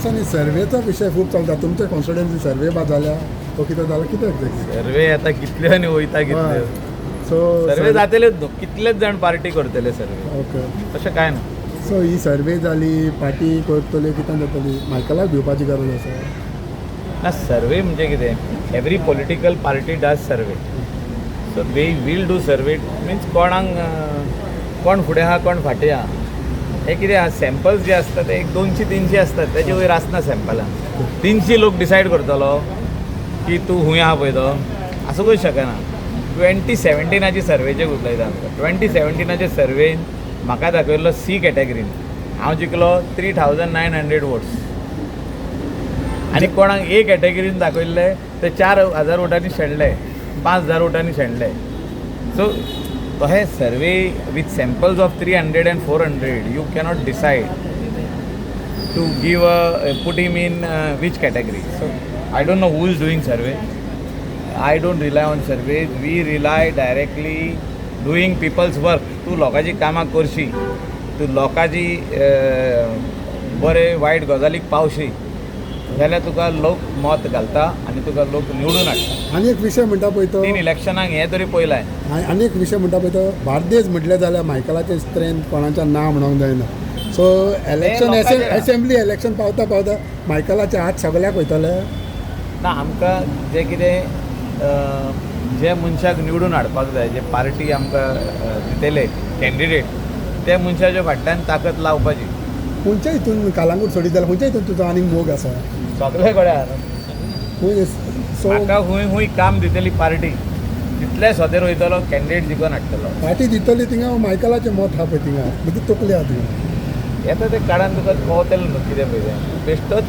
दिसांनी सर्वेचो विशय खूब चलता. तुमच्या कॉन्स्टिट्युएन्सी सर्वे बा जाल्या तो कितें जालां, कितें एक्झॅक्टली? सर्वे आतां कितले आनी वयता कितले. सो सर्वे जातलेच न्हू, कितलेच जाण पार्टी करतले सर्वे. तशें कांय ना. सो ही सर्वे जाली, पार्टी करतली, कितें जातली, मायकलाक भिवपाची गरज आसा? ना, सर्वे म्हणजे कितें, every political party does survey, so they will do survey. Means कोणाक कोण फुडें आहा, कोण फाटीं आहा, हें कितें आहा, सॅम्पल्स जे आसता ते एक 200 300 आसतात, तेजे वयर आसना सॅम्पलां. 300 लोक डिसायड करतलो की तूं खूंय आहा पळय तो, आसूंकच शकना. 2017आची सर्वेचे उलयता आमकां. 2017आचे सर्वेन म्हाका दाखयल्लो सी कॅटेगरीन, हांव जिखलो 3900 votes आनी कोणाक ए कॅटेगरीन दाखयल्ले ते 4000 वोटांनी शेणले, 5000 वोटांनी शेणले. सो तशें survey with samples of 300 and 400 you cannot decide to give a put him in which category. So I don't know who is doing survey. I don't rely on surveys. We rely directly doing people's work. तूं लोकांची कामां करशी, तूं लोकांची बरे वायट गजालीक पावशी जाल्यार तुका लोक मत घालता आनी तुका लोक निवडून हाडटा. आनी एक विशय म्हणटा पळय तो तीन इलेक्शनाक हें तरी पळयलां. आनी एक विशय म्हणटा पळय तो, बार्देज म्हटलें जाल्यार मायकलाचें स्ट्रेंथ कोणाच्या ना म्हणोंक जायना. सो इलेक्शन लोकांचेर. असेंब्ली इलेक्शन पावता पावता मायकलाचे हात सगळ्याक वयतले. ना, आमकां जें कितें जे मनशाक निवडून हाडपाक जाय, जे पार्टी आमकां दितले कॅन्डिडेट, त्या मनशाच्या फाटल्यान ताकद लावपाची. खंयच्या हितून, कालांगूट सोडीत जाल्यार खंयच्या हितून तुजो आनीक मोग आसा? सगळे कडेन आहा. खंय सो म्हाका खूंय खूंय काम दितली पार्टी तितले सोदेर वयतलो, कॅन्डिडेट जिखोवन हाडटलो. पार्टी दितली थिंगा मायकलाचें मत आहा पळय थिंगा, मागीर तकली आहा थिंगा. येता ते काडान तुका कळतलें न्हू कितें पळय तें. बेश्टोच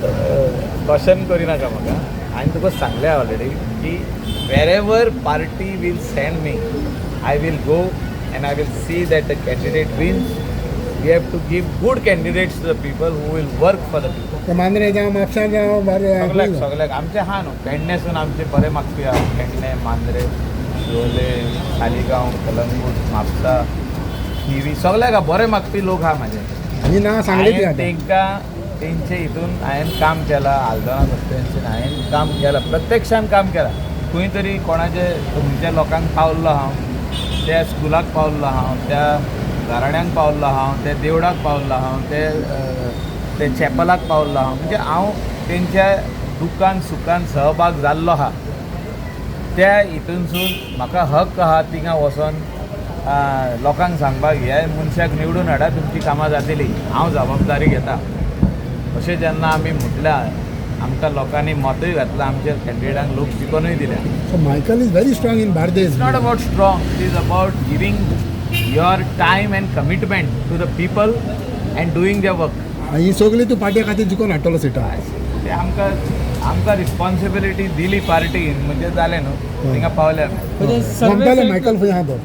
क्वेश्चन करिनाका म्हाका. हांवें तुका सांगलें ऑलरेडी की wherever party will send me, I will go and I will see that the candidate wins. We have to give good candidates to the people who will work for the people. ते मांद्रे जावं, म्हापशां जावं, सगल्याक. बारे. सगल्याक आमचे आहा न्हू, पेडणेसून आमचे बरे मागपी आहा. पेडणे, मांद्रे, शिवोले, सालिगांव, कलंगूट, म्हापसा, थिवी, सगल्याक आहा. बरे मागपी लोक आहा म्हाजे. आनी ना सांगले ती हांवें आतां. तांकां तेंचे हितून हांवें काम केलां. आल्दोना कॉन्स्टिट्युएन्सीन हांवें काम केलां, प्रत्यक्षान काम केलां. खंय तरी कोणाचे खंयच्या लोकांक पावल्लो हांव, त्या स्कुलाक पावल्लो हांव, त्या घराण्यांक पावल्लो हांव, त्या देवळाक पावल्लो हांव, ते चॅपलाक पावल्लो हांव. म्हणजे हांव तेंच्या दुखान सुखान सहभाग जाल्लो आहा. त्या हितूनसून म्हाका हक्क आहा थिंगा वचोन लोकांक सांगपाक, ह्या मनशाक निवडून हाडा, तुमची कामां जातली, हांव जबाबदारी घेता, अशें जेन्ना आमी म्हटल्यार आमकां लोकांनी मतूय घातलां, आमच्या कॅन्डिडेटांक लोक जिखोनूय दिल्या. So Michael is very strong in Bardez. It's not about strong, it is about giving your time and commitment to the people and doing the work. ही सगळी तूं पार्टी खातीर जिखोवन हाडटलो सिटां. ते आमकां रिस्पॉन्सिबिलिटी दिली पार्टीन म्हणजे जालें न्हू, थिंगा पावले आमी. म्हणटाले मायकल खंय आहा तो.